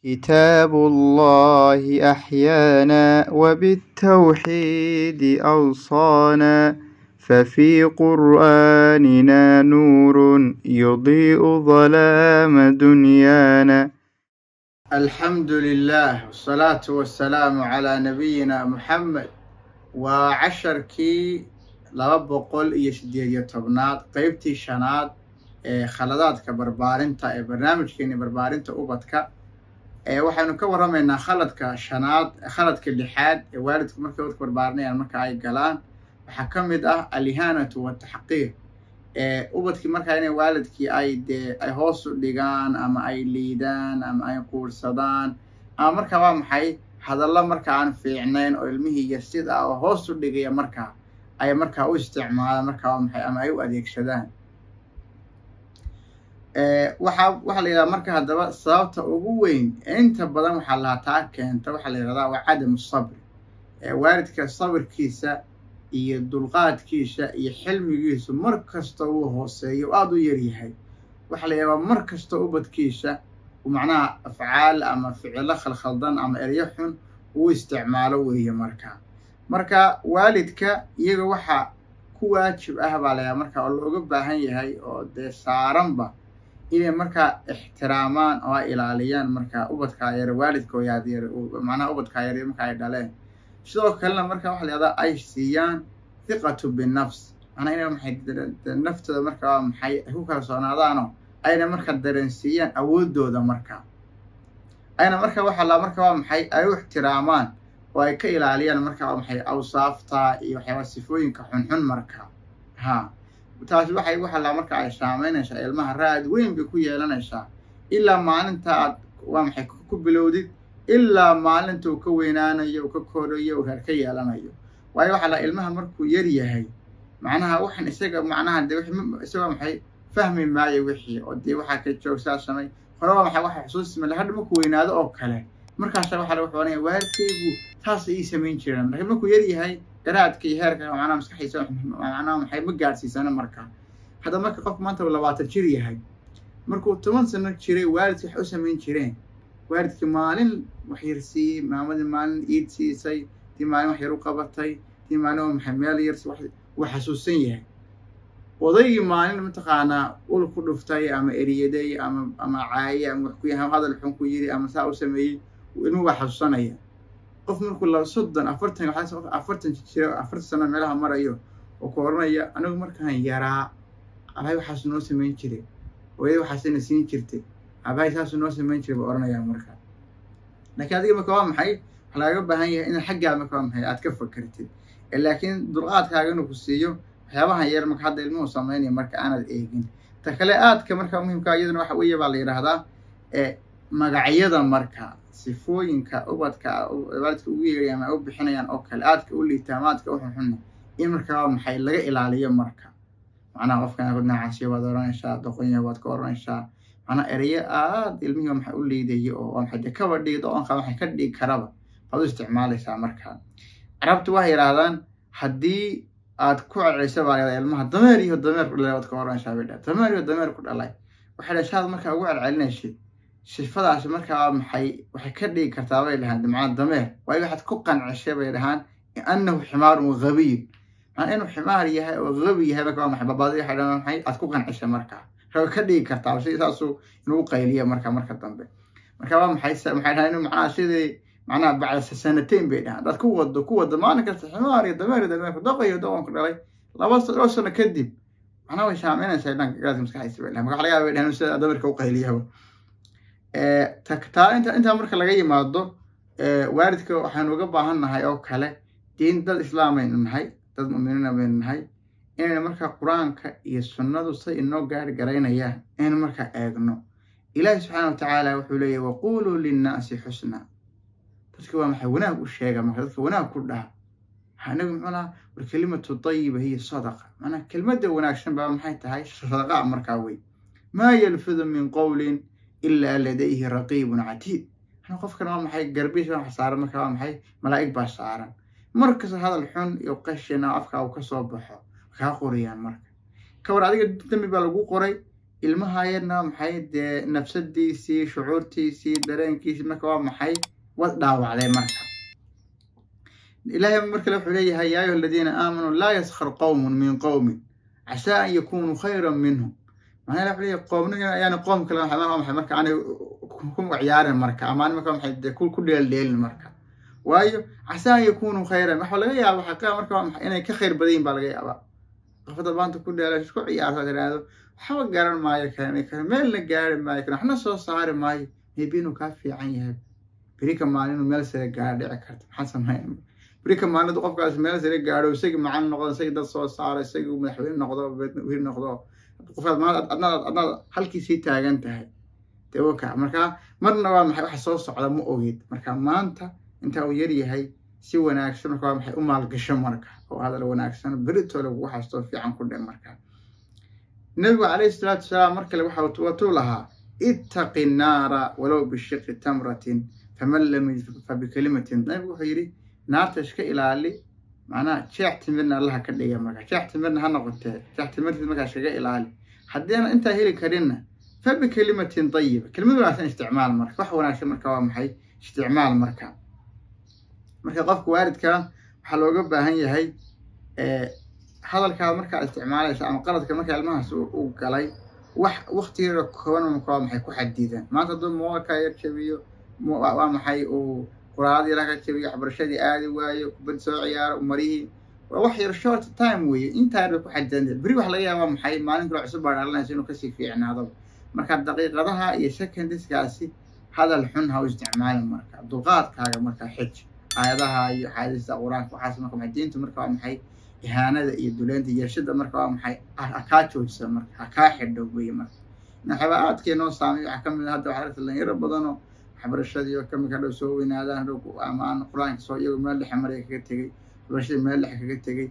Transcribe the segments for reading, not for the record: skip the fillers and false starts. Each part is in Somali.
كتاب الله أحيانا وبالتوحيد أوصانا، ففي قرآننا نور يضيء ظلام دنيانا. الحمد لله والصلاة والسلام على نبينا محمد. Waa casharkii 218aad, qeybtii shanaad ee khaladaadka barbaarinta ee barnaamijkeeni barbaarinta ubadka. Waxaynu ka warramaynaa khaladka shanaad, khaladka lixaad ee waalidku markay ubadka barbaarinayaan marka ay galaan. Waxaa ka mid ah alihaanatu wataxqiir, ubadkii markaa inay waalidkii ay dee ay hoos u dhigaan ama ay liidaan ama ay quursadaan ama markaa waa maxay hadallo marka aan fiicnayn oo ilmihii yasid ah oo hoos u dhigaya markaa ay markaa u isticmaalaan, markaa waa maxay, ama ay u adeegsadaan. Waxaa la yidhahdaa marka haddaba sababta ugu weyn inta badan waxaa lahaa taa keenta waxaa la yidhahdaa waa cadamu sabri. Waalidka sabirkiisa iyo dulqaadkiisa iyo xilmigiisu mar kasta uu hooseeyo, aada u yaryahay. Waxaa la yaabaa mar kasta ubadkiisa macnaha afcaal ama ficilo khalkhaldan ama eryo xun uu isticmaalo weeye. Marka waalidka iyaga waxaa ku waajib ah baa layaaba marka oo looga baahan yahay oo dee saaranba inay markaa ixtiraamaan oo ay ilaaliyaan marka ubadkaa yar, waalidka yar, macnaha ubadkaa yar marka ay dhaleen. Sidoo kalena marka waxa la yahdaa ay siiyaan thiqatu binafs, macnaa inay maxay naftooda marka waa maxay ay ku kalsoonaadaanoo ayna marka dareensiiyaan awooddooda, marka ayna marka waxa la marka waa maxay ay u ixtiraamaan oo ay ka ilaaliyaan marka waa maxay awsaafta iyo waxyaaba sifooyinka xunxun. Marka ha taasi waxay waxa la marka ay saameynaysaa ilmaha, raad weyn bay ku yeelanaysaa ilaa maalinta aad waa maxay ku bilowdid ilaa maalinta uu ka weynaanayo, uu ka korayo, uu reer ka yeelanayo. Waayo waxaa la ilmaha markuu yar yahay macnaha waxan isaga macnaha dee isaga maxay fahmi maayo wixii oo dee waxaa ka joogsaa samay hore waa maxay waxa xusuusima hadha markuu weynaado oo kale. Markaasa waxaa lagu xoonaya waalidkaygu taas ii samayn jireen, laakiin markuu yar yahay garaadka iyo heerka macnaha maskaxdiisa macnaha maxay ma gaadhsiisana. Marka hadda marka qofku maanta uu 20 jir yahay, markuu 10 sano jiray waalidki wax u samayn jireen, waalidkii maalin wax yar siiyey, maamadii maalin iid siisay, tii maalin wax yar u qabatay, tii maalin waa maxay meel yar wuu xasuusan yahay. Odaygii maalin mataqaanaa ul ku dhuftay ama eriyaday ama caaye ama wax ku yahay hadal xun ku yiri ama saa u sameeyey, ilmuhu waa xasuusanaya. Qof markuu la 30 40, waxaa 40 jira, 40 sano meelaha marayo oo ku oranaya anigu markaan yaraa abahay waxaas noo samayn jiray, hooyada waxaasina siin jirtay, abahay saasuu noo samayn jiray buu oranayaa marka. Laakiin adiga marka waa maxay waxaa lagaga baahan yahay inaad xaggaa marka waa maxay aad ka fakertid, laakiin dulqaadkaaga inuu ku siiyo waxyaabahan yar marka hadda ilmuhu sameynaya marka aanad eegin. Ta kale aadka marka muhiimka iyaduna waxa weeye baa la yidhaahdaa magacyada marka sifooyinka ubadka waalidka ugu yeerayaan ama u bixinayaan oo kale aadka u liita ama aadka u xunxunna in marka waa maxay laga ilaaliyo. Marka macnaha qofkan nacasiyo waad oranaysaa, doqonya waad ka oranaysaa, macnaha ereyo aad ilmihii maxay u liidayo oo waa maxay dee kaba dhigi doqonka waxay ka dhigi karaba baad u isticmaalaysaa. Marka carabtu waxay yidhaahdaan haddii aad ku celceliso baa layidhahdaa ilmaha dameer iyo dameer ku dhalay waad ka oranaysaa bay dhahay, dameer iyo dameer ku dhalay. Waxay dhahay saad markaa ugu celcelinaysid sifadaasi markaa maxay waxay ka dhigi kartaa bay dhahaan macnaa dameer, waayo waxaad ku qancishay bay dhahaan annahu ximaarun ghabiyun, macnaa inuu ximaar yahay oo ghabi yahay. Marka waa maxay babaadi waxay dhahaan maxay aad ku qancishay markaa waxay ka dhigi kartaa si saasuu inuu qayliyo marka marka dambe. Marka waa maxay maxay dhahaan inuu macnaha sidii macnaha bacda sanatain bay dhahaan dad ku wado maalin kasta ximaar iyo dameer iyo dameer doqon iyo doqon ku dhalay 2 sano kadib macnaha way saameynaysaa dhanka garaadka maskaxdiisa bay dhahaan. Marka waxa laga yaabaa bay dhahaan sida dameerka u qayliyaba. Taa intaa marka laga yimaado, waalidka waxaanu uga baahan nahay oo kale diin, dad islaam aynu nahay, dad mu'miniina baynu nahay, inaynu marka qur-aanka iyo sunnadu say inoo gaari garaynayaan inaynu markaa eegno. Ilaahi subxaana wa tacaala wuxuu leeyahy waquluu linnaasi xusna, dadka waa maxay wanaag u sheega, marka dadka wanaag ku dhaha. Anagu muxuu lahaa walkalimatu tayiba hiya sadaqa, macnaa kelmadda wanaagsan baa maxay tahay sadaqa markaa wey. Maa yalfidu min qowlin ilaa ladayhi raqiibun catiid, macnaa qofkan waa maxay garbiis waxa saaran marka waa maxay malaa'ig baa saaran. Markasta hadal xun iyo qashin oo afka uu ka soo baxo kaa qorayaan. Marka ka war adiga dambi baa lagu qoray, Ilmaha yarna maxay dee nafsadiisii, shucuurtiisii, dareenkiisii marka waa maxay wad dhaawacday. Marka Ilaahay mar kale wuxuu leeyahay: yaa ayuha aladiina aamanuu laa yaskhar qowmun min qowmin casaa an yakunuu khayran minhum. Macnaha wuxuu leeyahay qoomna yaani qoom kale waa maxay marka aanay ku ciyaarin marka, ama aanay marka maxay dee ku dheeldheelin marka, waayo casaa an yakunuu khayran, waxaa laga yaaba xaqiiqa marka waa maxay inay ka khayr badan yihin baa laga yaabaa. Qofada maanta ku dheela isku ciyaarta tiraahdo waxba garan maayo, kan meelna gaari maayo, kan waxna soo saari maayo, maybe inuu kaa fiican yahay berika maalin inuu meel sare gaaro dhici karta. Maxaa sameyn berika maalin qofkaas meel sare gaaro, isagii macalin noqdo, isagii dad soo saaro, isagii madaxweyne noqdo, wiil noqdo, qofkaas maanta adnaad halkii sii taagan tahay dee waka. Marka marna waa maxay waxa soo socda ma ogid. Marka maanta inta uu yar yahay si wanaagsan marka waa maxay u maalgasho marka, oo hadal wanaagsan berito lagu xasto fiican ku dhe. Marka Nabigu calayhi salaatu wasalaam mar kale waxa watuu lahaa: ittaqi nnaara walow bishiqi tamratin, faman lam yajid fa bikalimatin. Nabigu wuxuu yidhi: naarta iska ilaali, macnaha jeex timirna Allaha ka dhiga, marka jeex timirna ha noqotee, jeex timirtiid markaa iskaga ilaali. Haddiina intaa heli karinna, fa bikalimatin tayiba, kelimad wanaagsan isticmaal. Marka wax wanaagsan marka waa maxay isticmaal. Marka qofka waalidka waxaa looga baahan yahay hadalkaad markaa isticmaalaysa ama qaladka markaa ilmahaas u galay wax waqtigeeda kooban marka waa maxay ku xadidan. Maanta hadduu moobilka yar jabiyo, waa maxay uu quraarad yara ka jabiyo, waxbarashadii aadi waayo, kubad soo ciyaaro, marihii waa wax yar, short time weeye, intaa yar bay ku xadidan. Beri wax laga yaaba maxay maalin kale cusub baa dhalanaysa inuu kasii fiicnaado. Marka daqiiqadaha iyo secondiskaasi hadal xun ha u isticmaalin. Marka dulqaadkaaga marka xij aayadaha iyo axaadiista Qur-aanka waxaas marka maxay diintu marka waa maxay ihaanada iyo duleynta yeeshada marka waa maxay ha kaa joojisa, marka ha kaa xidho weye. Marka waxyaaba aadkee noo saameey waxaa kamid ah hadda waxaa aragta dhalinyaro badanoo waxbarashadii oo kamid hadhow soo weynaadaan, hadhow ama aan Qur-aanka soo iyago meel dhexe maraya kaga tegey, waxbarashadii meel dhexe kaga tegey,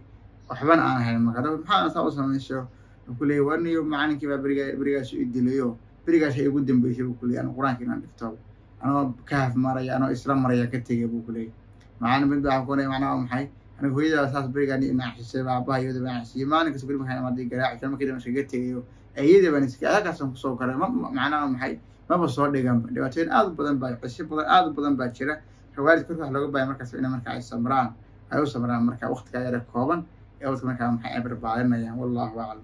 waxbana aan hayn. Marka hadhow maxaa saa u samayso, wuxuu ku leeyahy: warniyo macalinkii baa berigaa berigaas i dilayo, berigaas ay ugu dambeysay buu kuleeyahy anuu Qur-aanka inaan dhigto, anoo kahaf maraya, anoo isla maraya ka tegay buu kuleeyahy. Macalin mid baa ku leeyahy: macnaha waa maxay aniga hooyadaa saas berigaan inaaxisay, aabaha iyada baan xisiyay, maalin kasta guri markaan imaaday garaaci, markii dambe iskaga tegayo iyadii baan iska halkaasaan kusoo koray, macnaha maxay maba soo dhiganba. Dhibaatooyin aad u badan baa, qisyo badan aad u badan baa jira. Marka waalidka korka wax looga baaya markaas inay marka ay samraan, ay u samraan marka waqtigaa yara kooban ee waqti markaa maxay ay barbaarinayaan. Wallahu aclam.